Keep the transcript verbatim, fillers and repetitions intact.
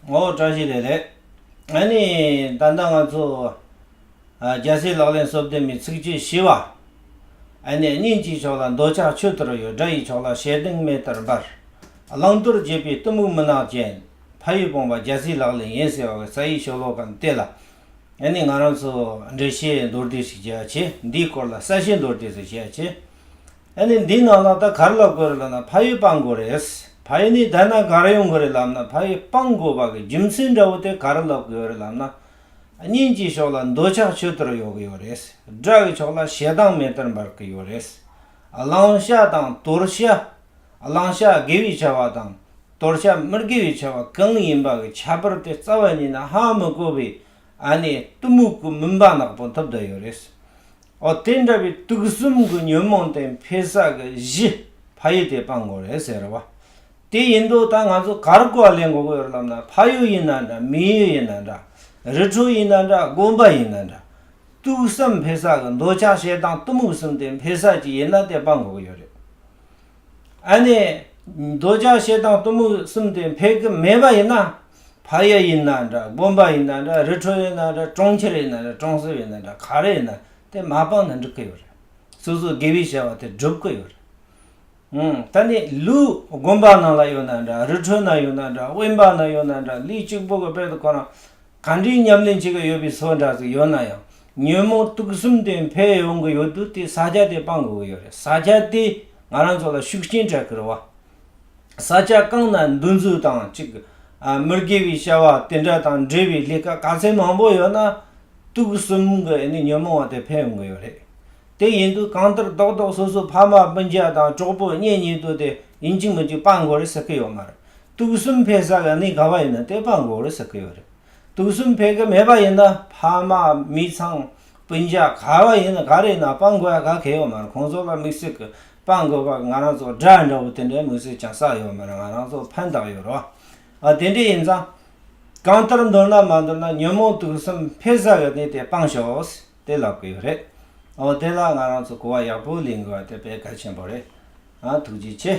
ངོ་བོ་བཀྲ་ཤིས་བདེ་ལེགས། ཨ་ནི་ད་ལྟ་ང་ཚོ་ཨ་རྒྱལ་སྲས་ལག་ལེན་སོ་བདུན་མའི་ཚིགས་བཅད་བཞི་པ། ཨ་ནི་གཉེན་གྱི་ཕྱོགས་ལ་འདོད་ཆགས་ཆོད་དུ་ཡོད། དགྲ་ཡི་ཕྱོགས་ལ་ཞེ་སྡང་མེ་ལྟར་འབར། བླང་དོར་བརྗེད་པའི་གཏི་མུག་མུན་ནག་ཅན། ཕ་ཡུལ་སྤངས་པ་རྒྱལ་སྲས་ལག་ལེན་ཡིན་ཟེར་བ་གི་རྩ་བའི་ཤོ་ལོ་ཀ་དེ་ལ། ཨ་ནི་ང་རང་ཚོ་འགྲེལ་བཤད་མདོར་བསྡུས་ཤིག་བྱེད་ཡ་བྱེད། འདིའི་སྐོར་ལ་གསལ་བཤད་མདོར་བསྡུས་ཤིག་བྱེད་ཡ་བྱེད། ཨ་ནི་འདིའི་ནང་ལ་ད་ག་རེ་ལབ་དགོས་རེད་ལབ་ན། ཕ་ཡུལ་སྤང་དགོས་རེད། ཕ་ཡུལ་ནས་བསྡད་ན་ག་རེ་ཡོང་གི་རེད་ལབ་ན། ཕ་ཡུལ་སྤང་དགོས་པ་གི་རྒྱུ་མཚན་འདྲ་བོ་དེ་ག་རེ་ལབ་དགོས་རེད་ལབ་ན། གཉེན་གྱི་ཕྱོགས་ལ་འདོད་ཆགས་ཆོད་དུ་ཡོད་གི་ཡོད་རེད། དགྲ་གི་ཕྱོགས་ལ་ཞེ་སྡང་མེ་ལྟར་འབར་གི་ཡོད་རེད། བླང་བྱ་དང་དོར་བྱ། བླང་བྱ་དགེ་བའི་བྱ་བ་དང་། དོར་བྱ་མི་དགེ་བའི་བྱ་བ་གང་ཡིན་པ་གི་ཁྱད་པར་དེ་རྩ་བ་ཉིད་ནས་ཧ་མི་གོ་བའི། ཨ་ནི་གཏི་མུག་གི་མུན་པ་ནག་པོ་འཐིབས་བསྡད་ཡོད་རེད། འོ་དེ་འདྲ་བའི་དུག་གསུམ་གྱི་ཉོན་མོངས་དེ་འཕེལ་ས་གི་གཞི་ཕ་ཡུལ་དེ་སྤང་དགོས་རེད་ཟེར་བ། དེ་ཡིན་དུས་ད་ང་ཚོ་ག་རེ་གོ་བ་ལེན་དགོས་ཀྱི་ཡོད་རེད་ལབ་ན། ཕ་ཡུལ་ཡིན་ན་འདྲ། མི་ཡུལ་ཡིན་ན་འདྲ། རི་ཁྲོད་ཡིན་ན་འདྲ། དགོན་པ་ཡིན་ན་འདྲ། དུག་གསུམ་འཕེལ་ས་གི། འདོད་ཆགས་ཞེ་སྡང་གཏི་མུག་གསུམ་དེ་འཕེལ་ས་ཅིག་ཡིན་ན་དེ་སྤང་དགོས་ཀྱི་ཡོད་རེད། ཨ་ནི་འདོད་ཆགས་ཞེ་སྡང་གཏི་མུག་གསུམ་དེ་འཕེལ་གི་མེད་པ་ཡིན་ན། ཕ་ཡུལ་ཡིན་ན་འདྲ། དགོན་པ་ཡིན་ན་འདྲ། རི་ཁྲོད་ཡིན་ན་འདྲ། གྲོང་ཁྱེར་ཡིན་ན་འདྲ། གྲོང་གསེབ་ཡིན་ན་འདྲ། ག་རེ་ཡིན་ན་དེ་མ་སྤངས་ན་འགྲིག་གི་ཡོད་རེད། སོ་སོ་དགེ་བའི་བྱ་བ་དེ་སྒྲུབ་གི་ཡོད་རེད། ཨང་། ད་ནི་ལུས་དགོན་པ་ནང་ལ་ཡོད་ན་འདྲ། རི་ཁྲོད་ན་ཡོད་ན་འདྲ། དབེན་པ་ན་ཡོད་ན་འདྲ། ལུས་གཅིག་པོ་གི་དཔེ་དེ་ཁོ་ན་ག་འདྲའི་ཉམས་ལེན་བྱེད་ཀྱི་ཡོད་པའི་བཟོ་འདྲ་ཟིག་ཡོད་ན་ཡང་། ཉོན་མོངས་དུག་གསུམ་དེ་འཕེལ་ཡོང་གི་ཡོད་དུས་དེ་ས་ཆ་དེ་སྤང་དགོས་ཀྱི་ཡོད་རེད། ས་ཆ་དེ་ང་རང་ཚོ་ལ་ཤུགས་རྐྱེན་སྤྲད་ཀྱི་རེད་བ། ས་ཆ་གང་ན་འདུ་འཛི་དང་གཅིག་ཨ། མི་དགེ་བའི་བྱ་བ་དེ་འདྲ་དང་འབྲེལ་བའི་ལས་ཀ་ག་ཚད་མང་པོ་ཡོད་ན། དུག་གསུམ་གྱི་ཨ་ནི་ཉོན་མོངས་པ་དེ་འཕེལ་ཡོང་གི་ཡོད་རེད། དེ་ཡིན་དུས་གང་ལྟར་རྡོག་རྡོག་སོ་སོ་ཕ་མ་སྤུན་ཀྱག་དང་གྲོགས་པོ་གཉེན་ཉེ་དུ་དེ་ཡིན་གཅིག་མིན་གཅིག་སྤང་དགོས་རེད་ཟེར་གི་ཡོད་མ་རེད། དུག་གསུམ་འཕེལ་ས་གི་གནས་ག་བ་ཡིན་ན་དེ་སྤང་དགོས་རེད་ཟེར་གི་ཡོད་རེད། དུག་གསུམ་འཕེལ་གི་མེད་པ་ཡིན་ན། ཕ་མ་མི་ཚང་སྤུན་ཀྱག་ག་བ་ཡིན་ན་ག་རེ་ཡིན་ན་སྤང་དགོས་ཡ་ག་གེ་ཡོད་མ་རེད། ཁོང་ཚོ་ལ་དམིགས་བསལ་གི་སྤང་དགོས་པ་ང་རང་ཚོ་དགྲ་འདྲ་བོ་དེ་འདྲའི་དམིགས་བསལ་ཅང་བསགས་ཡོད་མ་རེད། ང་རང་ཚོ་ཕན་བཏགས་ཡོད་རེད་བ། ཨ། དེ་འདྲ་ཡིན་ཙང་། གང་ལྟར་མདོར་ན་མ་མདོར་ན་ཉོན་མོངས་དུག་གསུམ་འཕེལ་ས་གི་གནས་དེ་སྤང་ཤོག་དེ་ལབ་གི་ཡོད་རེད། འོ་དེ་ལ་ང་རང་ཚོ་གོ་བ་ཡག་པོ་ལེན་དགོས་པ་དེ་དཔེ་གལ་ཆེན་པོ་རེད། ཨ། ཐུགས་རྗེ་ཆེ།